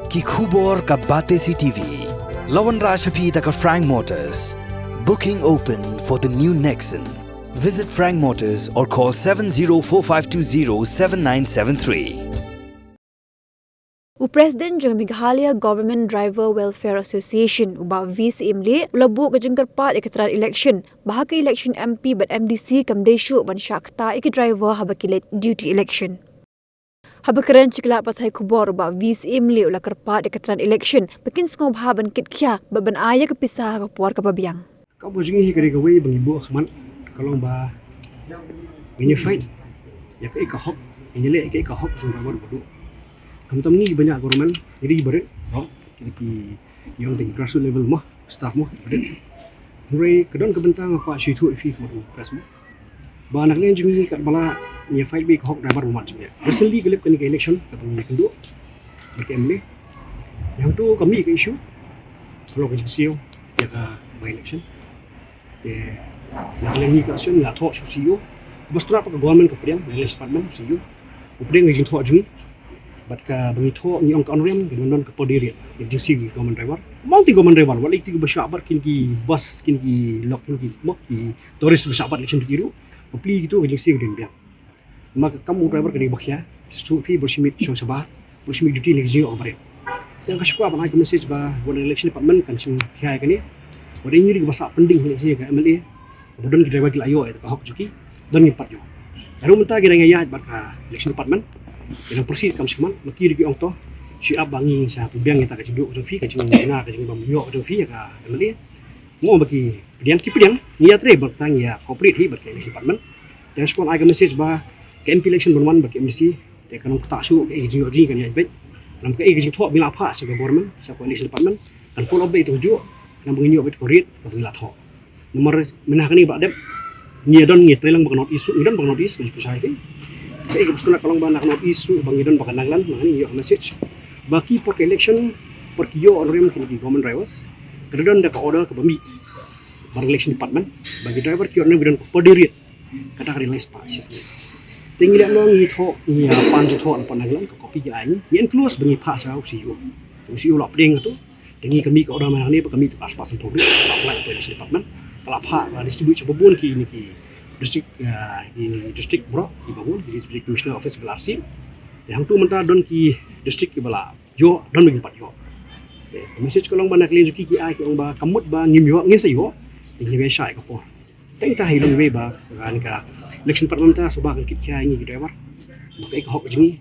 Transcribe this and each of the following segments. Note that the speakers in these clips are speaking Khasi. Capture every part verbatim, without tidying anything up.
Ki khubor ka Batesi T V. La wanrah sha phi da ka Frank Motors. Booking open for the new Nexon. Visit Frank Motors or call seven zero four five two zero seven nine seven three. U President jong Meghalaya Government Driver Welfare Association, u Bah V C Imli, u la buh ka jingkyrpad ïa ka trai election, ba ha ka election M P bad M D C kam dei shuh ban shah ktah ïa ki driver haba ki leit duty election. Haba kren sha ki lad pathai khubor, u Bah V C Imli u la kyrpad ïa ka trai election ba kin sngewbha ban kit khia bad ban ai ïa ka pisa ha ka por kaba biang. Ka bor jong ngi hi ka dei kawei ba ngi buh khmat, ka long ba ngin ïa fight ïa kaei ka hok, ngin ïa leh ïa kaei ka hok jong u driver ba duh. Khamtam ngi ba ñiah government, ngi dei barit, oh, ki, ki, ïong ting grassroots level mo, staff mo, barit. Hynrei ka don ka bynta nga kwah shu ïathuh ïa phi ka mut u press mo, ba na ka liang jong ngi katba lah ngi ïa fight beit ka hok driver ba mad jong ngi. Recently ka lep kane ka election kaba ngi ïa kynduh bad ka M L A. Ïa hangto ka mih ka issue, ka long ka jingsiew ïa ka by election. Te na ka liang ngi ka election ngi la thoh sha u C E O. Kaba sdang pat ka government ka pdiang, na ka election department, C E O u pdiang ka jingthoh jong ngi. Bad kaba ngi thoh ngi ong ka honorarium ka don ka per day rate, ka jingsiew ki government driver. Mang ki government driver, wat la ki ba shah bat kin ki bus, kin ki lok, kin ki mo, ki tourist ba shah bat election ki ruh. Bapli kito ka jingsiew ka don biang. Ma ka kam u driver ka dei ba khia, shu phi ba shim it shong shabar, ba shim it duty ne ka jingïoh ka barit. Te nga shu kwah ban ai ka message ba wat election department kan shim khia ïa kane. Wat ïa ngi ruh kiba sah pending hi ne ka M L A, ba don ki driver ki la ïoh ïa ka hok jong ki, don ngim pat ïoh. Ka ruh mynta ki dang ïaid bad ka election department, ki dang proceed kam shikmat, ma ki ruh ki ong to, shu ap ba ngi sa pynbiang ïa ta ka jingduh ka jong phi, ka jingna ka jingbym ïoh ka jong phi ïa ka M L A. Mo ba ki pdiang, ki pdiang, ngi ïatrei bad tang ïa cooperate hi bad ka election department. Te nga shu kwah ai ka message ba ka M P election ban wan bad ka M D C, te kan ym ktah shuh, kaei ka jingïoh jong ngi kan ïaid beit. Namar kaei ka jingthoh ba ngi la phah sha ka government, sha ka election department, kan follow up beit ïa kajuh, namar ba ngin ïoh beit ka rate kaba ngi la thoh. Namar mynta kane ba dep ngi don, ngi trei lang bad ka North East ruh, ngi don bad ka North East, ngi pynshai phi. Kaei kaba sdang ka long ba na ka North East ruh ba ngi don bad ka Nagaland, mynta kane ngi ïoh ka message ba ki por ka election, por ki ïoh honorarium kine ki government drivers, ka don da ka order kaba mih bad ka election department ba ki driver ki honorarium ki don ka per day rate. Kata ka dei lai spah shi sngi. Te ngi leh noh, ngi thoh, ngi, ah, pan jingthoh na Nagaland, ka copy ki ai ngi, ngi enclose ba ngi phah sha u C E O. U C E O u la pdiang kato. Te ngi ka mih ka order mynta kane ba ka mih to ka ar spah sanphew rate, ka la apply to election department, ka la phah, ka la distribute sha babun kine ki district, ah, ki district baroh, ki babun ki district commissioner office ba la receive. Te hangto mynta don ki district kiba la ïoh, don ba ngim pat ïoh. Te ka message ka long ba na ka liang jong ki, ki ai ki ong ba ka mut ba ngim ïoh, ngin sa ïoh. Te ngi wei shai ka por. Tang ita hi long wei ba, kan ka election department ta shuwa kan kit khia ïa ngi ki driver. Ba kaei ka hok jong ngi,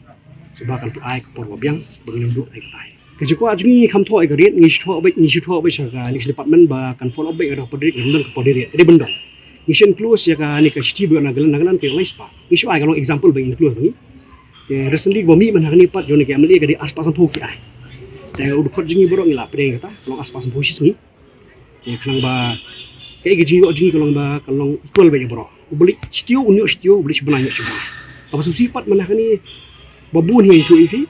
shuwa kan ai ka por ba biang ba ngin duh. Tang ita hi. Ka jingkwah jong ngi kam thoh ïa ka rate, ngi shu thoh beit, ngi shu thoh beit sha ka election department ba kan follow up beit ïa ka per day rate, kan don ka per day rate. Ka dei ban don. Ngi shu enclose ïa kane ka shithi ba na Nagaland, Nagaland ka dei lai spah. Ngi shu ai ka long example ba enclose ba ngi. Te recently ba mih mynta kane pat jong ka M L A ka dei ar spah sanphew ki ai. Te u dkhot jong ngi baroh ngi la pdiang kata, ka long ar spah sanphew shi sngi. Te khnang ba kaei ka jingïoh jong ngi ka long ba kan long equal beit ïa baroh. Uba leit shi taïew un ïoh shi taïew, uba leit shi bnai un ïoh shi bnai. Kaba sngewsih pat mynta kane ba bun hi ïa ngi, ïa phi,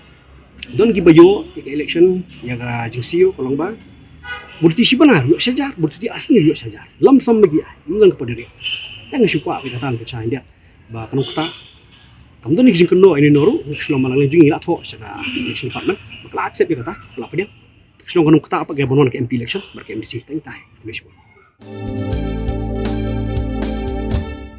don kiba ïoh ïa ka election, ïa ka jingsiew ka long ba bun ti shi bnai ruh ïoh shi hajar, bun ti ar sngi ruh ïoh shi hajar. Lump sum ba ki ai, ym don ka per day rate. Te nga shu kwah ba kata ka shah India ba kan ym ktah. Kam don ki jingkynnoh ïa ngi ruh, shu long ba na ka liang jong ngi la thoh sha ka election department ba ka la accept ïa kata, ka la pdiang. Shu long kan ym ktah pat ka ban wan ka M P election bad ka M D C. Tang ita hi.